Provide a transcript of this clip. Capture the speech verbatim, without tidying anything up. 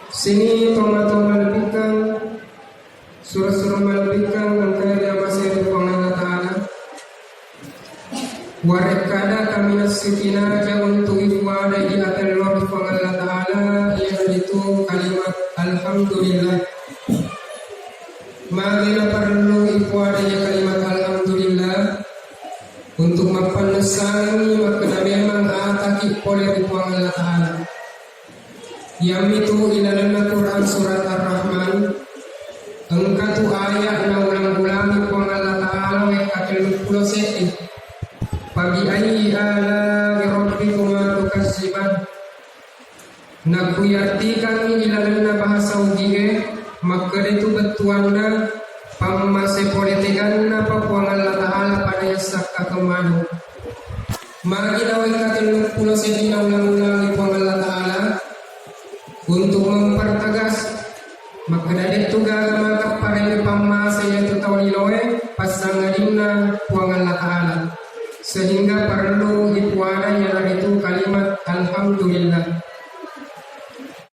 Sini tomatoa malebbikang, sura-sura malebbikang engka riamasei Puang Allah Ta'ala. Warekkada kami nassikinaja untuk ifuadai di atellor Puang Allah Ta'ala, iyanaritu kalimat Alhamdulillah. Magi naparellu ifuadai kalimat Alhamdulillah? Untuk mappannessani makkeda memang ataki pole ri Puang Allah Ta'ala. Iyamitu ilalenna Quran surat Ar-Rahman, engkatu ayat naulang-ulangi Puang Allah Ta'ala wekka telluppulo seddi. Fabi ayyi ala'i rabbikuma tukazziban. Nakuyartikangngi ilalenna bahasa Ugie, makkedetu bettuanna pammase pole tegannapa Puang Allah Ta'ala pada yassakka kemmanu. Magi nawekka telluppulo seddi naulang-ulangi Puang Allah Ta'ala untuk mempertegas makkeda dettu gaga makapparelli pammase yaitu tau liloe passangadinna Puang Allah Ta'ala, sehingga parellu ipuada iyanaritu kalimat Alhamdulillah.